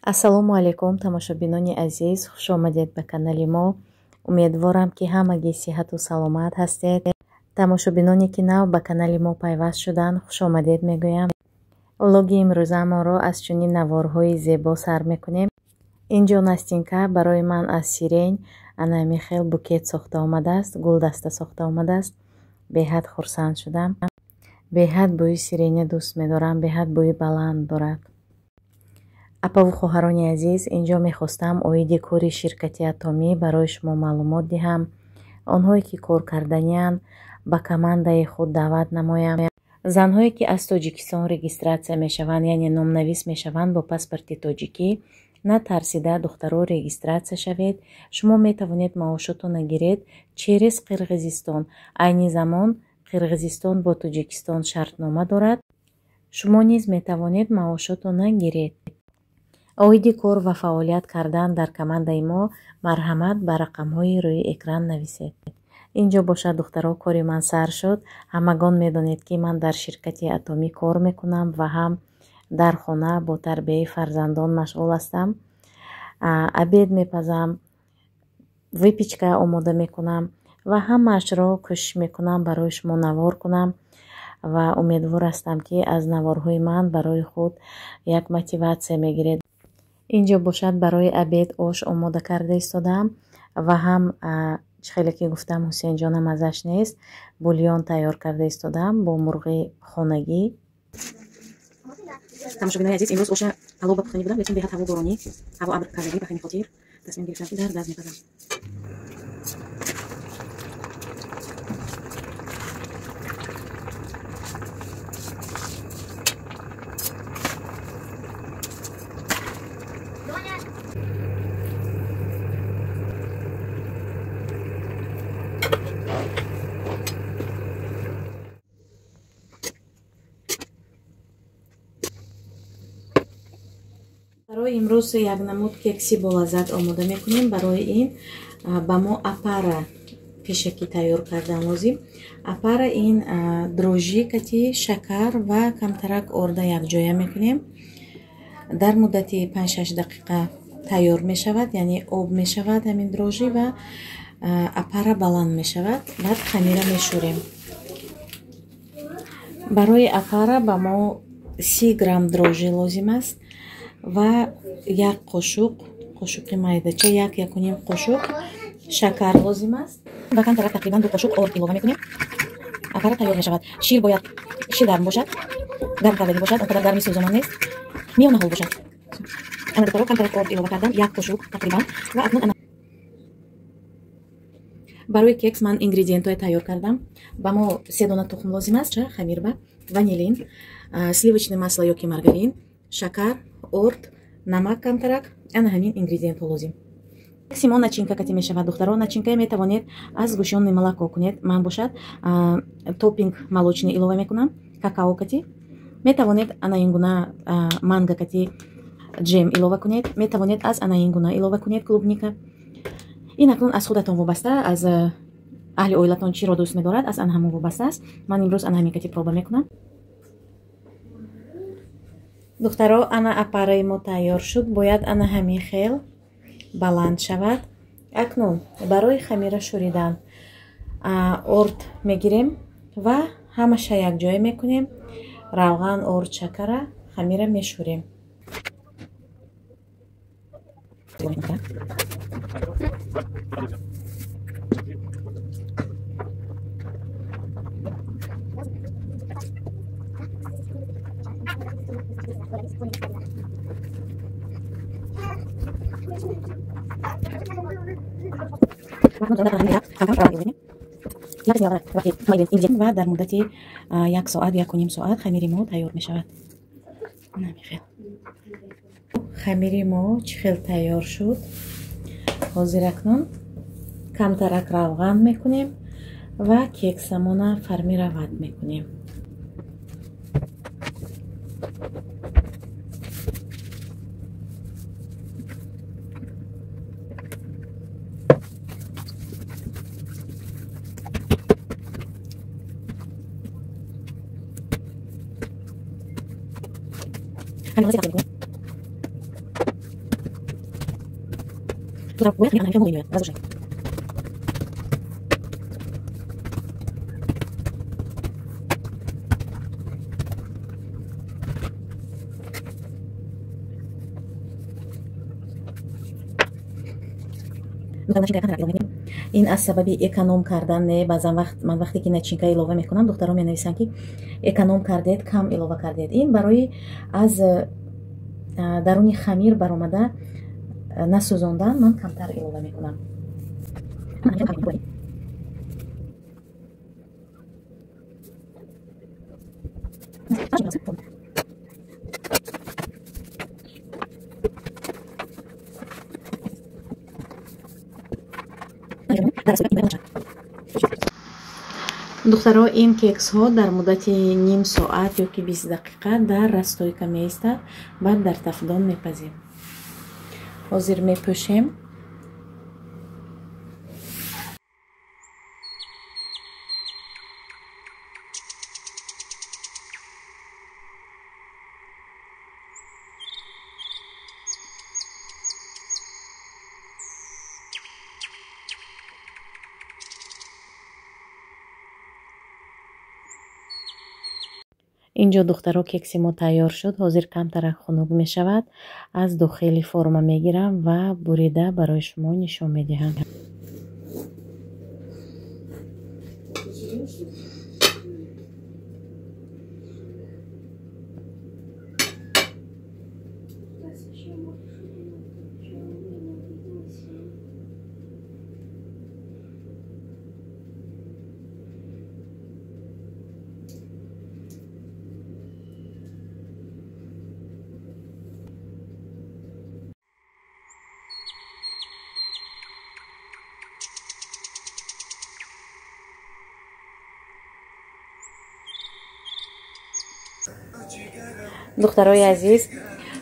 Ассалому алайкум, тамошобинони азиз, хуш омадед ба канали мо. Умедворам, ки ҳамагӣ сиҳату саломат ҳастед. Тамошобиноне, ки нав ба канали мо пайваст шуданд, хуш омадед мегӯям. Влоги имрӯзаамонро аз чунин наворҳои зебо сар мекунем. Инҷо Настинка барои ман аз сирень ана ҳамин хел букет сохта омадааст, гулдаста сохта омадааст. Беҳад хурсанд шудам. Беҳад бӯи сиреня дӯст медорам, беҳад бӯи баланд дорад. Апаву хоҳарони азиз, инҷо мехостам оиди кори ширкати Атомӣ барои шумо маълумот диҳам. Онҳое, ки кор карданиянд, ба командаи худ даъват намоям. Занҳое, ки аз Тоҷикистон регистратсия мешаванд, яъне номнавис мешаванд бо паспорти тоҷикӣ, натарсида, духтаро, регистратсия шавед. Шумо метавонед маошотонро гиред через Қирғизистон. Айни замон Қирғизистон бо Тоҷикистон шартнома дорад. Шумо низ метавонед маошотонро гиред. Оиди кор ва фаъолият кардан дар командаи мо марҳамат ба рақамҳои рӯи экран нависед. Инҷо бошад, духтаро, кори ман сар шуд. Ҳамагон медонед, ки ман дар ширкати Атомӣ кор мекунам ва ҳам дар хона бо тарбияи фарзандон машғул ҳастам. Обед мепазам, выпечка омода мекунам ва ҳамаашро кӯшиш мекунам барои шумо навор кунам ва умедвор ҳастам, ки аз наворҳои ман барои худ як мотиватсия мегиред. Инҷо бошад, барои обед ош омода карда истодаам ва ҳам, чӣ хеле ки гуфтам, Ҳусейнҷонам азаш нест, бульон тайёр карда истодаам бо мурғи хонагӣ. Тамошобинони азиз, имрӯз оша палов ба пухтанӣ будам, лекин беҳад ҳаво боронӣ, ҳаво абр кардагӣ, ба ҳамин хотир тасмим гирифтам, ки дар газ мепазам. Барои имрӯз як намуд кекси болаззат омода мекунем. Барои ин ба мо опара пешакӣ тайёр кардан лозим. Опара ин дрожжи кати шакар ва камтарак орда якҷоя мекунем. Дар муддати 5-6 дақиқа тайёр мешавад, яъне об мешавад ҳамин дрожжи ва опара баланд мешавад. Баъд хамира мешӯрем. Барои опара ба мо 30 грамм дрожжи лозим аст ва як қошуқ, қошуқи майдача, як якуним қошуқ шакар лозим аст ва камтарак тақрибан 2 қошуқ орд илова мекунем. Опара тайёр мешавад. Шир бояд шир гарм бошад, гарм кардагӣ бошад, он қадар гарми сӯзонон нест, миёнаҳол бошад. Ана, духтаро, камтарак орд илова кардам, як қошуқ тақрибан. Ва акнун ана барои кекс ман ингредиентҳое тайёр кардам. Ба мо 3 дона тухм лозим аст, хамирба, ванилин, сливочное масло ёки маргарин, шакар, орд, намак камтарак. Ана ҳамин ингредиентҳо лозим. Кекси мо начинка кати мешавад, духтаро. Начинкае метавонед аз сгущённое молоко кунед. Ман бошад топпинг молочный илова мекунам, какао кати. Метавонед ана ин гуна манго кати ҷем илова кунед, метавонед аз ана ин гуна илова кунед клубника. Ин акнун аз худатон вобаста, аз аҳли оилатон чиро дӯст медорад, аз ана ҳамон вобаста аст. Ман имрӯз ана ҳамин кати проба мекунам. Духтаро, ана опараи мо тайёр шуд. Бояд ана ҳамин хел баланд шавад. Акнун барои хамира шӯридан орд мегирем ва ҳамаша якҷоя мекунем. Равған, орд, шакара хамира мешӯрем. Ва дар муддати як соат, якуним соат хамири мо тайёр мешавад. Намихел. Хамири мо чӣ хел тайёр шуд. Ҳозир акнун камтарак равған мекунем ва кексамона фармировать мекунем. Ин аз сабаби эконом кардан не, баъзан вақт ман вақте ки начинка илова мекунам, духтаро менависанд, ки эконом кардед, кам илова кардед. Ин барои аз даруни хамир баромада насӯзондан ман камтар илова мекунам. Духтаро, ин кексҳо дар муддати ним соат ё ки 20 дақиқа дар расстойка меистад, баъд дар тафдон мепазем. Ҳозир мепӯшем. Инҷо, духтаро, кекси мо тайёр шуд. Ҳозир камтарак хунук мешавад. Аз дохили форма мегирам ва бурида барои шумо нишон медиҳам. Духтарои азиз,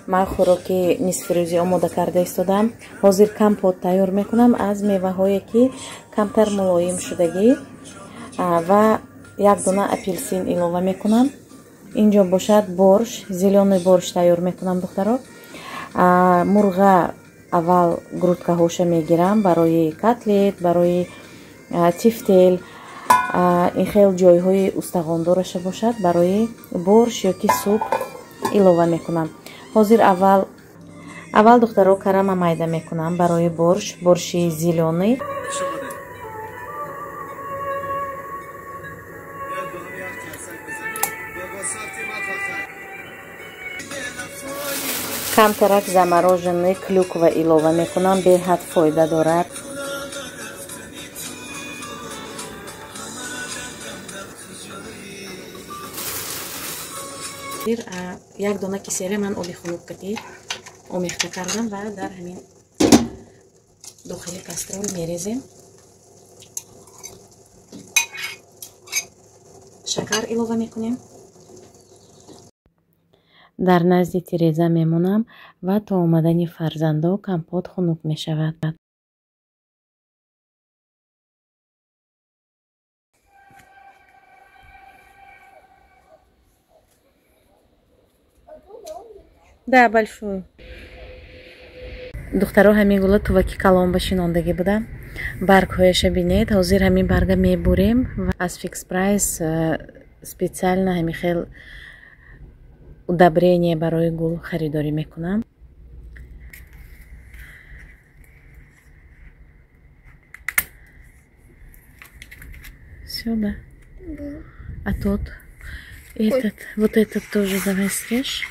ман хӯроки нисфирӯзӣ омода карда истодам. Ҳозир компот тайёр мекунам аз меваҳое, ки камтар мулоим шудагӣ, ва як дона апелсин илова мекунам. Инҷо бошад борщ, зелёный борщ тайёр мекунам, духтаро. Мурға аввал грудкаҳоша мегирам барои котлет, барои тифтел, ин хел ҷойҳои устағондораша бошад барои борщ ё ки суп илова мекунам. Ҳозир аввал, духтаро, карама майда мекунам барои борщ, борщи зелёный. Камтарак замороженный клюква илова мекунам, беҳад фоида дорад. Як дона киселе ман оби хунук кардӣ омехта кардам ва дар ҳамин дохили кастрол мерезем. Шакар илова мекунем. Дар назди тиреза мемонам ва то омадани фарзандо компот хунук мешавад. Да, большую. Духтаро, ҳамин гула туваки калон ба шинондагӣ буда. Баргҳояша бинед. Ҳозир ҳамин барга мебурем ва аз Фикс Прайс специально ҳамин хел удобрение барои гул харидорӣ мекунам. Всё, да? Да. А тот? Этот, вот этот тоже давай срежь.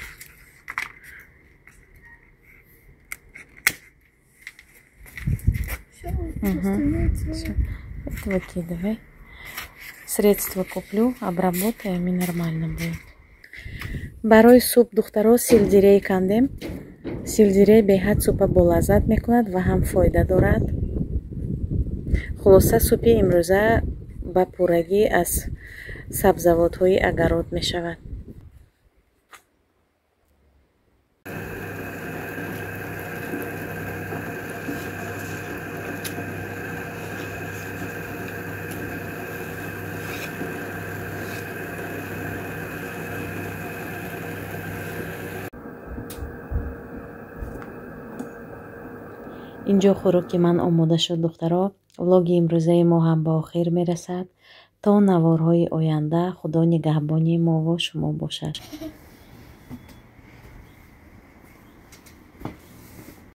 Угу. Всё. Это выкидывай. Средство куплю, обработаем, и нормально будет. Барои суп, духтаро, сельдерей кандем. Сельдерей беҳад супа болаззат мекунад ва ҳам фоида дорад. Хулоса, супи имрӯза ба пуррагӣ аз сабзавотҳои агарот мешавад. Инҷо хӯроки ман омода шуд, духтаро. Влоги имрӯзаи мо ҳам ба охир мерасад. То наворҳои оянда, Худо нигаҳбони мову шумо бошад.